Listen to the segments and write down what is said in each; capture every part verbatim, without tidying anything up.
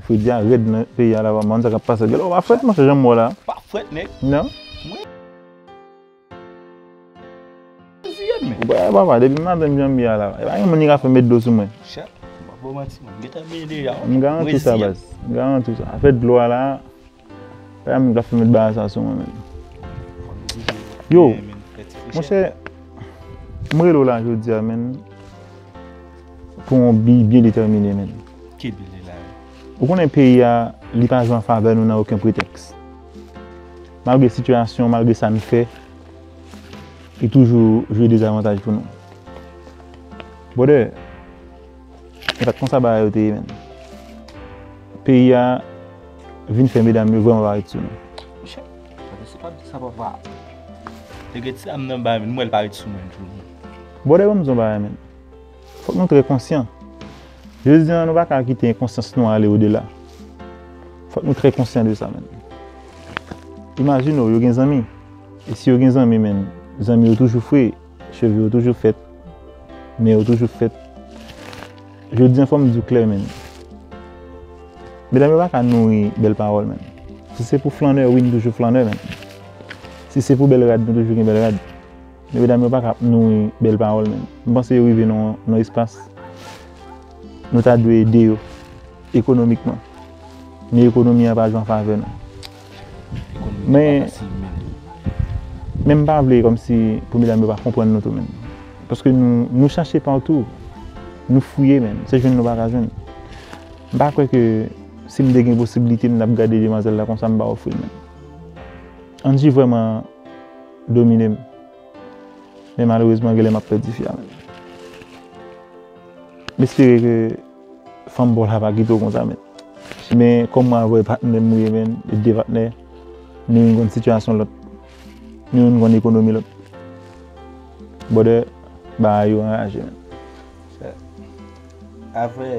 Fredi a rèd nan peyi a la, pa konn sa k ap pase. Gade, w pa frèt, monchè, jan m wè w la. Pa frèt, nèg. Non. Mwen. Ou pa, papa, depi maten m janm ye a la. E pa gen moun ki ka fè met dlo sou mwen. Chat, m pa ba w manti, mwen. M gentan benyen deja. M garanti w sa, baz. M garanti w sa. Afè dlo a la, pa gen moun k ap fè met bagay sa sou mwen, menm. Yo, monchè, m rele w la jodi a, menm. Pou yon bi byen detèmine, menm. Ki bi li la? Ou konnen peyi a, li pa jwe an favè nou nan okenn pretèks. Malgre sitiyasyon, malgre sa n fè, li toujou jwe dezavantaj pou nou. Brother, e pa t konsa bagay yo te ye, menm. Peyi a vin fè medam yo vrèman parèt sou nou. Monchè, sa te se pa di sa, papa. Nèg ti dam nan ba, m wè l parèt sou mwen, tou. Brother, ban m di w yon bagay, menm. Fòk nou trè konsyan. Jodi a, nou pa ka kite enkonsyans nou ale odela. Fòk nou trè konsyan de sa, menm. Imajine w, yo gen zanmi. E si yo gen zanmi, menm, zanmi yo toujou fre, cheve yo toujou fèt, men yo toujou fèt. Jodi a, fò m di w klè, menm. Medam yo pa ka nouri bèl pawòl, menm. Si se pou flannè, wi, n toujou flannè, menm. Si se pou bèl rad, nou toujou gen bèl rad. Men medam yo pa ka ap nouri bèl pawòl, menm. M panse yo rive nan, nan espas. Nou ta dwe ede yo ekonomikman. Men ekonomi an pa jwe an favè nou. Ekonomi an pa fasil, menm. Men m pa vle kòmsi pou medam yo pa konprann nou tou, menm. Paske nou, nou chache patou. Nou fouye, menm. Se jwenn nou pa ka jwenn. M pa kwè ke si m te gen posiblite, m t ap gade demwazèl la konsa, m pa ofri l, menm. Angie vrèman domine m. Men malerezman, genlè m ap pèdi fi a menm. M espere ke fanm pa w la pa kite w konsa menm. Men kòm mwen avè w e patnè m ou ye menm, e de patnè, nou youn konn sitiyasyon lòt. Nou youn konn ekonomi lòt. Brother, bagay yo anraje menm. Avè,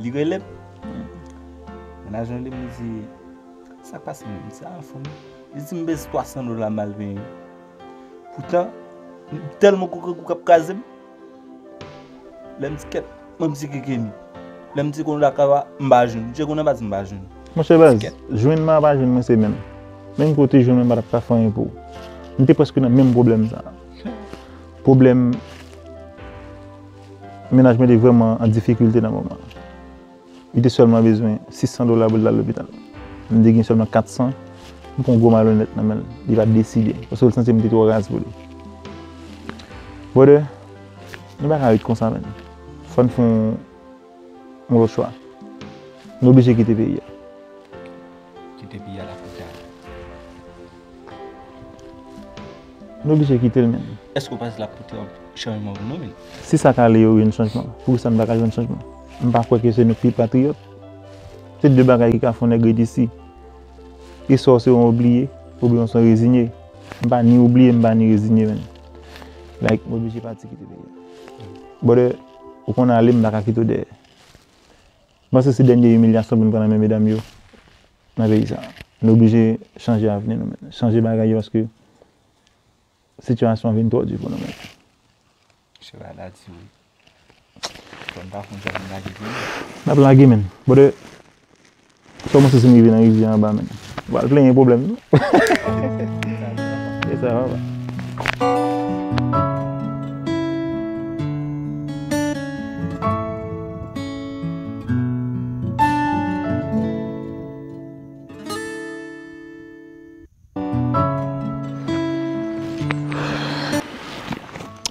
li rele m. Mennaj mwen li m di, sa k pase menm? Sa anfòm. Li di m bezwen twa san dola m al benyen. Poutan, m tèlman kout grangou k ap kraze m. Lè m di kèt, mwen m di kekeni. Lè m di konnen lakay ou a, m pa jwenn. Dye konnen pa di m pa jwenn. Monchè baz, jwenn mwen pa jwenn mwen se menm. Menm kote jwenn mwen pa t ap ka fè anyen pou ou. M te prèske nan menm pwoblèm sa. Pwoblèm mennaj mwen te vrèman an difikilte nan moman. Li te sèlman bezwen sis san dola pou l t al lopital. M te gen sèlman kat san, m pran yon gwo malonèt nan men l. Li pa t deside, paske l santi m te twò raz pou li. Brother, nou pa ka ret konsa menm. Fò n fè yon, yon lòt chwa. Nou oblije kite peyi a. Kite peyi a la pou tèl. Nou oblije kite l menm. Èske w panse l ap pote yon chanjman pou nou menm? Si sa ka ale yo jwenn chanjman, poukisa n pa ka jwenn chanjman? M pa kwè ke se nou ki pi patriyòt. Se de bagay ki ka fè yon nèg ret isi. E swa w se yon oubliye, oubyen w se yon rezinye. M pa ni oubliye, m pa ni rezinye menm. Like, m oblije pati kite peyi a. Brother, ou konn ale, m pa ka kite w dèyè. M panse se dènye imilyasyon pou n pran nan men medam yo nan peyi sa. Nou oblije chanje avni nou menm. Chanje bagay yo paske sitiyasyon an vin twò di pou nou menm. Chèf la di wi. Bon, pa fon sa pou n lage pou nou. N ap lage menm. Brother, kòman se si m rive nan rivyè anba menm? Ou pral plenyen pwoblèm non. E sa papa.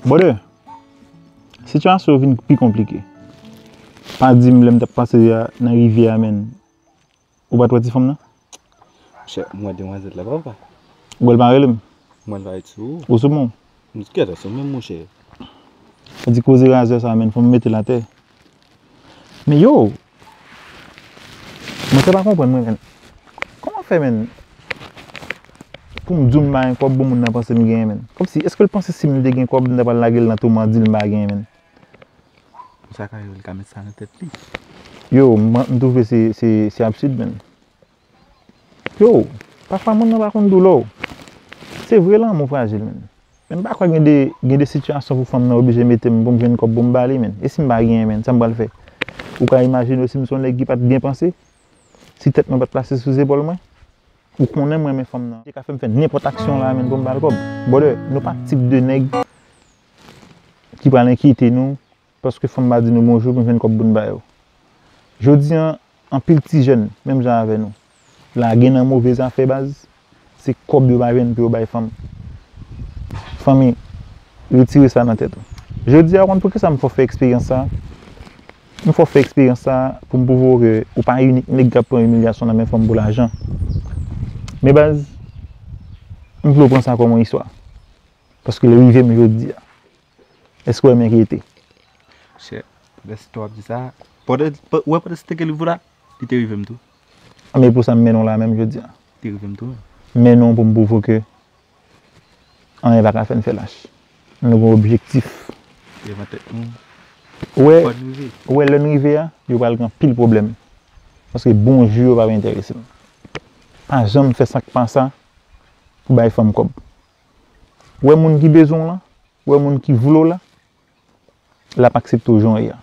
Brother, sitiyasyon yo vin pi konplike. Pa di m lè m t ap pase a nan rivyè a menm. Ou pa t wè ti fanm nan? Monchè, m wè demwazèl la, papa. Ou wè l pa rele m? M wè l pa ret sou ou. Ou sou mwen? M di, kèt, sou mwen, monchè. Sa di koze razè sa, menm, fò m mete l atè. Men yo! Mwen sa pa konprann, mwen, menm. Kòman fè, menm? Pou m di w m pa gen kòb, bon, moun nan panse m genyen, menm. Kòmsi, èske l panse si m te gen kòb, m ta pral lage l nan tou, m di l m pa genyen, menm? Sa ka rive l ka met sa nan tèt li. Yo, m, m twouve se, se, se absid, menm. Yo, pafwa moun nan pa konn doulè w. Se vre lanmou frajil, menm. Men m pa kwè gen de, gen de sitiyasyon pou fanm nan oblije mete m pou m jwenn kòb pou m ba li, menm. E si m pa genyen, menm, sa m pral fè? Ou ka imajine w si m se yon nèg ki pa t byen panse? Si tèt mwen pa t plase sou zepòl mwen, ou konnen m renmen fanm nan. Li te ka fè m fè nenpòt aksyon la menm pou m ba l kòb. Brother, nou pa tip de nèg ki pral enkyete nou paske fanm pa di nou bonjou pou n jwenn kòb pou n ba yo. Jodi a, anpil ti jèn, menm jan avè nou, lage nan move zafè baz, se kòb yo pa jwenn pou yo bay fanm. Fanmi, retire sa nan tèt ou. Jodi a, ou konn poukisa m fè eksperyans sa? M fè eksperyans sa pou m pwouve w ke ou pa inik nèg k ap pran imilyasyon nan men fanm pou lajan. Men baz, m vle w pran sa kòm yon istwa. Paske l rive m jodi a. Èske w wè m enkyete? Chè, lè si w ap di sa, pandan, pa- wè pandan se te ke li vola, li te rive m tou. Men pou sa m mennen w la menm jodi a. Li te rive m tou. Mennen w pou m pwouve w ke anyen pa ka fè n fè lach. Nou gen objektif. Devan tèt nou. Ou wè, Fò n rive. ou wè lè n rive a, yo pral gen anpil pwoblèm. Paske bonjou yo pa enterese m. Pa janm fè sa k pa sa pou bay fanm kòb. Ou wè moun ki bezwen w lan, ou wè moun ki vle w la, l ap aksepte w jan w ye a.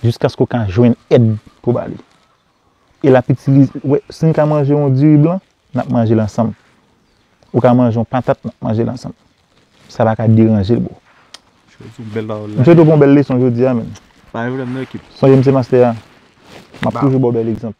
Jiskaske w ka jwenn èd pou ba li. E l ap itilize, wè, si n ka manje yon diri blan, n ap manje l ansanm. Ou ka manje yon patat, n ap manje l ansanm. Sa pa ka deranje l, bro. Chè, se yon bèl pawòl M la. swete w pran yon bèl leson jodi a, menn. Pa gen pwoblèm non ekip. Sonje m se mastè a. M ap Ba. Toujou ba w bèl egzanp.